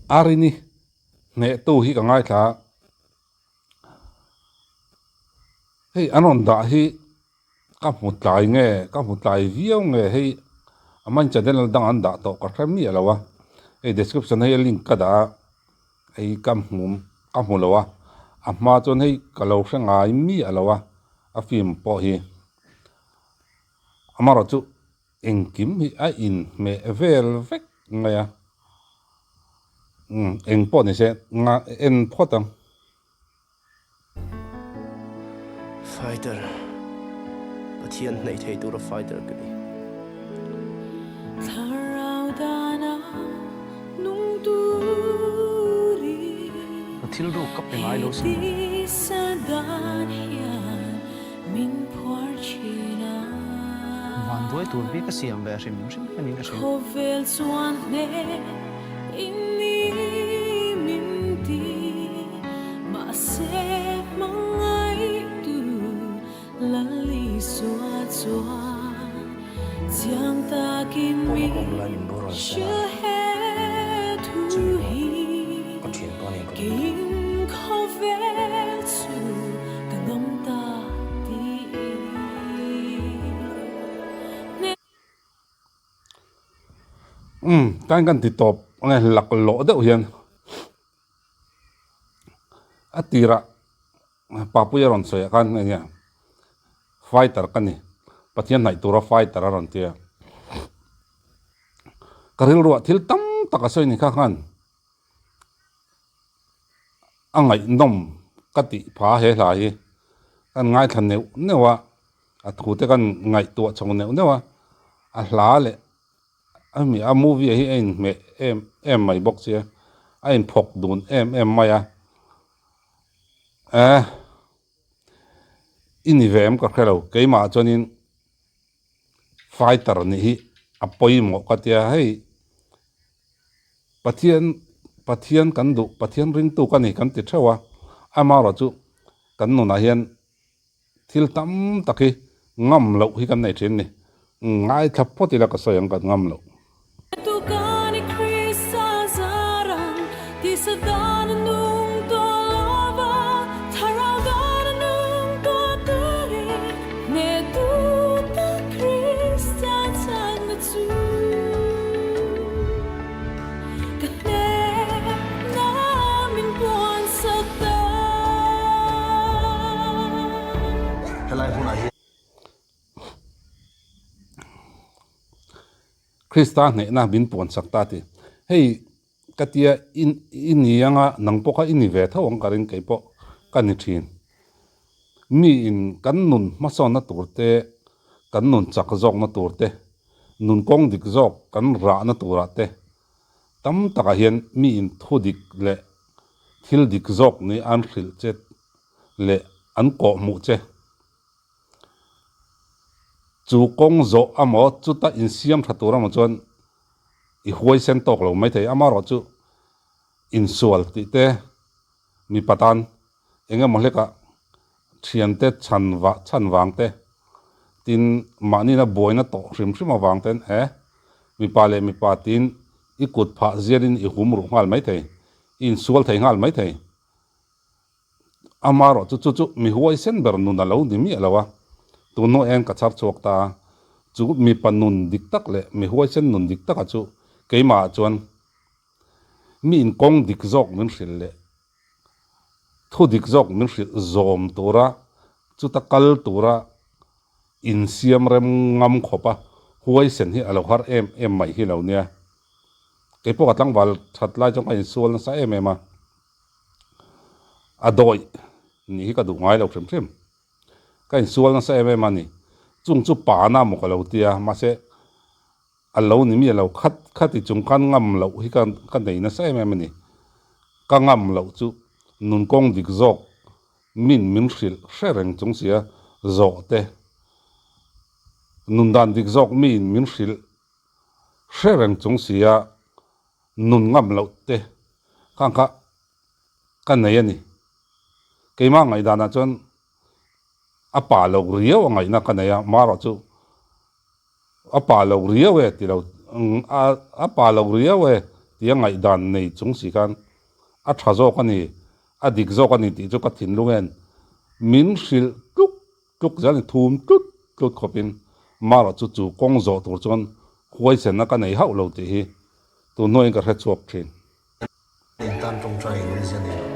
Arini hnehtu hi ka ngaithla a, hei an rawn dah hi ka hmu tlai nge ka hmu tlai viau nge hei a main channel dang an dah tawh ka hre miah lo a, hei description hei a link ka dah a hei ka hmu ka hmu lo a, a hma chuan hei ka lo hre ngai miah lo a, a film pawh hi amaherawhchu Engkim hi a inhmeh vel vek mai a, umm eng pawh ni se nga en phawt ang. Fighter, Pathian hnaih thei tura fighter ka ni. Ka thil ruk ka pe ngai lo sin maw? Van duai tur bik a siam ve hrim hrim hian in ka hria. Pawma ka awm lai min boral sela chumi pawh ka thianpa nen kan awm Umm tain kan ti tawp ang e laklawh deuh hian a tirah Papuia rawn sawi ah khan eng nge fighter ka ni Pathian hnaih tura fighter a rawn ti a ka rilruah thil tam tak a sawi ni kha khan a ngaihnawm ka tih pha he hla hi kan ngaithla neuh neuh a a thu te kan ngaihtuah chho neuh neuh a a hla leh a mi a movie ah hi a inhmeh em em mai bawk sia a inphawk dun em em mai a. Eh i ni ve em ka hre lo keimah chuanin fighter nih hi a pawimawh ka tia hei Pathian Pathian kan duh Pathian ringtu ka ni kan ti theuh a amaherawh chu kan nunah hian thil tam tak hi ngam loh hi kan nei thin a ni ngaithla phawt ila ka sawi ang kan ngam loh. Krista hnehna min puan sak ta ti. Hei ka tia i ni anga nang pawh kha i ni ve tho ang ka ring kei pawh ka ni thin. Mi in kan nun hmasawnna tur te, kan nun chak zawkna tur te, nun kawng dik zawk kan rahna turah te tam takah hian mi in thu dik leh thil dik zawk ni an hrilh che leh an kawhhmuh che. Chu kawng zawh amaw chuta insiam tha tur amaw chuan i huaisen tawk lo maithei. Amaherawhchu insual tih te mipa tan eng emaw hlekah thiante chhan vah chhan vang te tin mahnina buaina tawh hrim hrim avang ten he mipa leh mipa tiin i kut phah zialin i hum ruh nghal maithei, i insual thei nghal maithei. Amaherawh chu chu chu mi huaisen ber nun a lo ni miah lo a, tun hnu eng ka chhar chhuak ta a, chu mipa nun dik tak leh mi huaisen nun dik taka chu keimahah chuan mi inkawng dik zawk min hrilh leh thu dik zawk min hrilh zawm tura chuta kal tura insiam rem ngam khawp a, huaisen hi a lo har em em mai hi lo nia. Keipawh ka tlangval that lai chuan ka insual nasa em em a. A dawih nih hi ka duh ngai lo hrim hrim. Ka insual nasa em em a ni. Chung chu pana maw ka lo tia, mahse a lo ni miah lo. Khat khati chung khan ngam loh hi ka ka nei nasa em em a ni. Ka ngam loh chu nun kawng dik zawk min min hrilh hre reng chung sia zawh te, nun dan dik zawk min min hrilh hre reng chung sia nun ngam loh te khang kha ka nei a ni. Keimah ngaihdanah chuan a pa lo riau a ngaihna ka nei a, marawh chu a pa lo riau e ti lo a pa lo riau e. tia ngaihdan nei chung si khan a tha zawk a ni, a dik zawk a ni tih chu ka thinlung en min hrilh tluk tluk zel a ni, thum tlut tlut khawpin marawh chu chu kawng zawh tur chuan huaisenna ka nei hauh lo tih hi tun hnuaiin ka hre chhuak thin. In tan tawngtai in awmzia nei lo.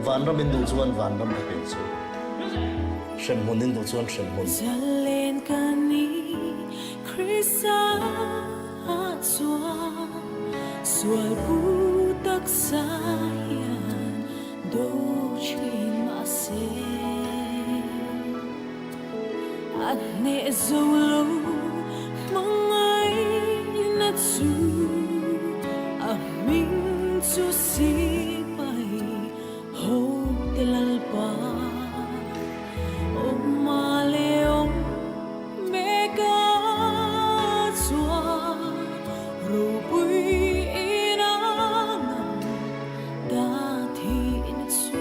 Vanram in duh chuan vanram ka pe chu. Hremhmun in duh chuan hremhmun. Zalen ka ni Krista chuan sual pu taksa hian do thin mahse a hneh zo lo hmangaihna chu a hming chu sipai ho te Lalpa awm a leh awm mek a chuan ropui in a ngam ta thin chu.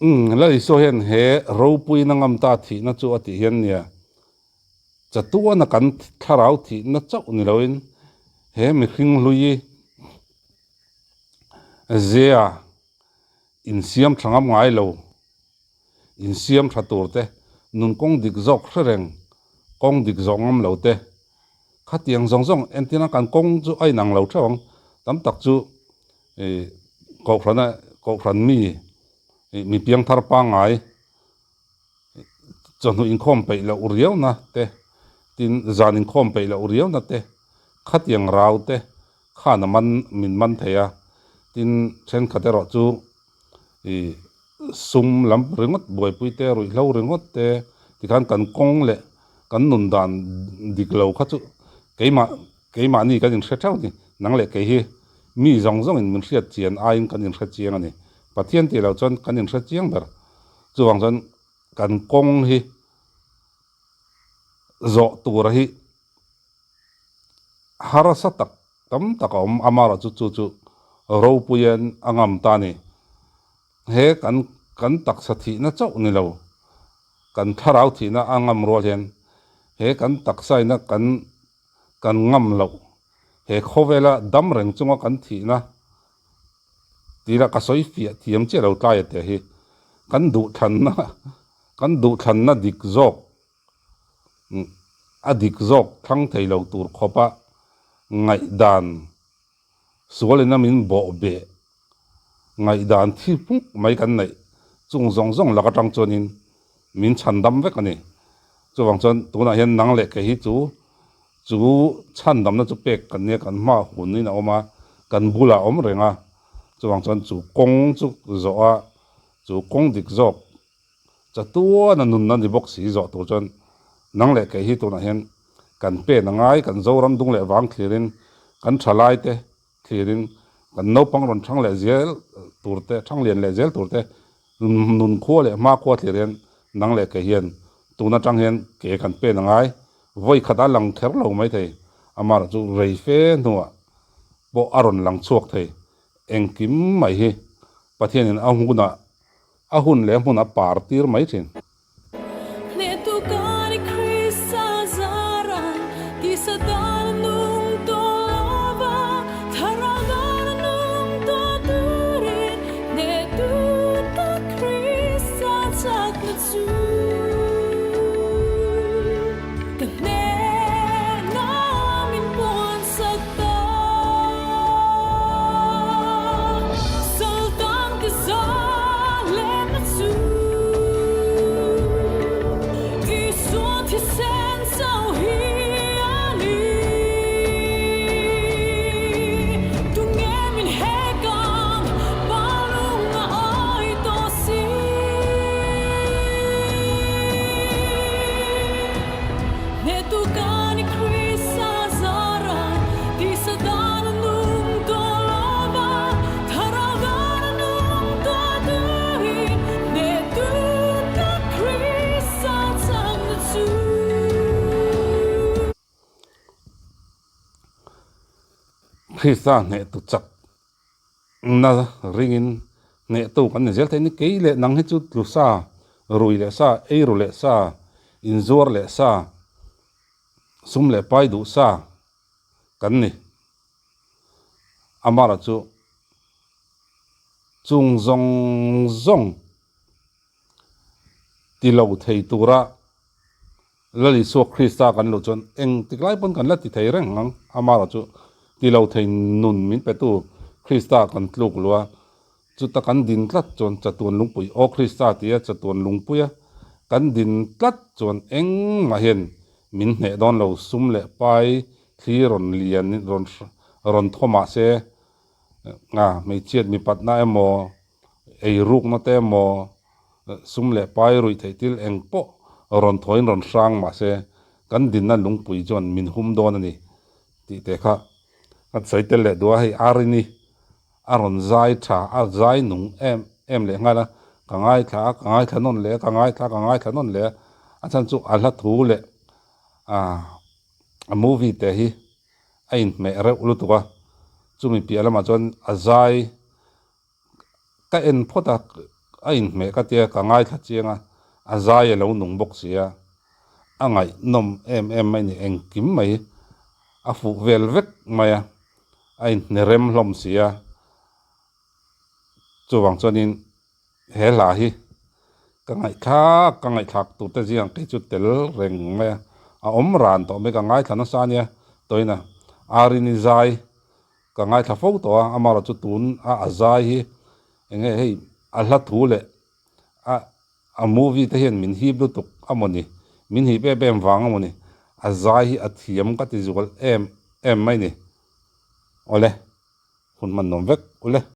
Umm, Lal Isua hian he ropuina ngam ta thihna chu a tih hian nia, chatuana kan thlarau thihna chauh ni loin he mihring hlui zia insiam tha ngam ngai lo, insiam tha tur te, nun kawng dik zawk hre reng, kawng dik zawh ngam lo te, khatiang zawng zawng entirna kan kawng chu a inang lo theuh ang, tam tak chu Ih kohhrana kohhran mi ih mi piangthar pangngai chawhnu inkhawm peih loh riauna te tin zan inkhawm peih loh riauna te khatiang rau te khan a man min man thei a tin thenkhat erawh chu ih sum lam ringawt buaipui te ruihhlo ringawt te tikhan kan kawng leh kan nun dan dik lo kha chu keimah Keimahni kan inhre theuh a ni. Nang leh kei hi mi zawng zawngin min hriat chian aiin kan inhre chiang a ni. Pathian tih loh chuan kan inhre chiang ber. Chuvang chuan kan kawng hi zawh tura hi harsa tak tam tak a awm. Amaherawh chu chu chu ropuiin a ngam ta a ni. He kan kan taksa thihna chauh ni lo, kan thlarau thihna a ngam rual hian he kan taksaina kan kan ngam loh, he khawvela dam reng chunga kan thihna tih lah ka sawi fiah thiam chiah lo tlai a teh hi, kan duhthlanna kan duhthlanna dik zawk a dik zawk thlang thei lo tur khawpa ngaihdan Sualina min bawh beh ngaihdan thi hmuk mai kan neih chung zawng zawng lak atang chuanin min chhandam vek a ni. Chuvang chuan tunah hian nang leh kei hi chu chu chhandamna chu pek kan nia kan hma hunin a awm a, kan bulah a awm reng a. Chuvang chuan chu kawng chu zawh a, chu kawng dik zawk Chatuana nunna ni bawk si zawh tur chuan nang leh kei hi tunah hian kan pen a ngai, kan Zoram dung leh vang thlirin, kan thalai te thlirin, kan naupang rawn thang leh zel tur te, thang lian leh zel tur te nun khua leh hma khua thlir hian nang leh kei hian tun atang hian ke kan pen a ngai. Vawi khat a lang kher lo mai thei, amaherawh chu rei fe hnuah pawh a rawn lang chhuak thei. Engkim mai hi Pathianin a hunah A hun leh hmun a par tir mai thin. Krista hnehtu chak na ringin hnehtu kan ni zel thei ni. Kei leh nang hi chu tlu sa, rui leh sa, eiru leh sa, inzuar leh sa, sum leh pai duh sa. kan ni. Amara chu chung zawng zawng ti lo thei tura Lal Isua Krista kan luh chuan engtik lai pawn kan la ti thei reng ang. Amara chu ti lo thei nun min petu Krista kan tluk luh a, chuta kan din tlat chuan chatuan lungpui, Aw Krista tia chatuan lungpuia kan din tlat chuan engmah hian min hneh dawn lo, sum leh pai thli rawn lian rawn rawn thaw mah se, a hmeichhiat mipatna emaw, eirukna te emaw, sum leh pai ruih theih thil eng pawh rawn thawiin rawn hrang mah se, kan dinna lungpui chuan min hum dawn a ni tih te kha kan sawi tel leh duh a, hei Arini a rawn zai tha, a zai nung em em leh nghal a, ka ngaithla a, ka ngaithla nawn leh a, ka ngaithla a, ka ngaithla nawn leh a, a chhan chu a hla thu leh a movie te hi a inhmeh reuh lutuk a, chumi piah lamah chuan a zai ka en phawt a, a inhmeh ka tia ka ngaithla chiang a, a zai a lo nung bawk si a, a ngaihnawm em em mai a ni, engkim mai a fuh vel vek mai a, a inhne rem hlawm si a, chuvang chuanin he hla hi ka ngaihthlak ka ngaihthlak tur te zingah kei chu tel reng mai a, a awm ran tawh mai ka ngaithla nasa a nia, tawina Arini zai Ka ngaithla fo tawh a, amaherawh chu tun a a zai hi eng nge hei a hla thu leh a a movie te hian min hip lutuk a maw ni, min hip em em vang a maw ni, a zai hi a thiam ka ti zual em em mai ni. Awle, hun hman nuam vek ule.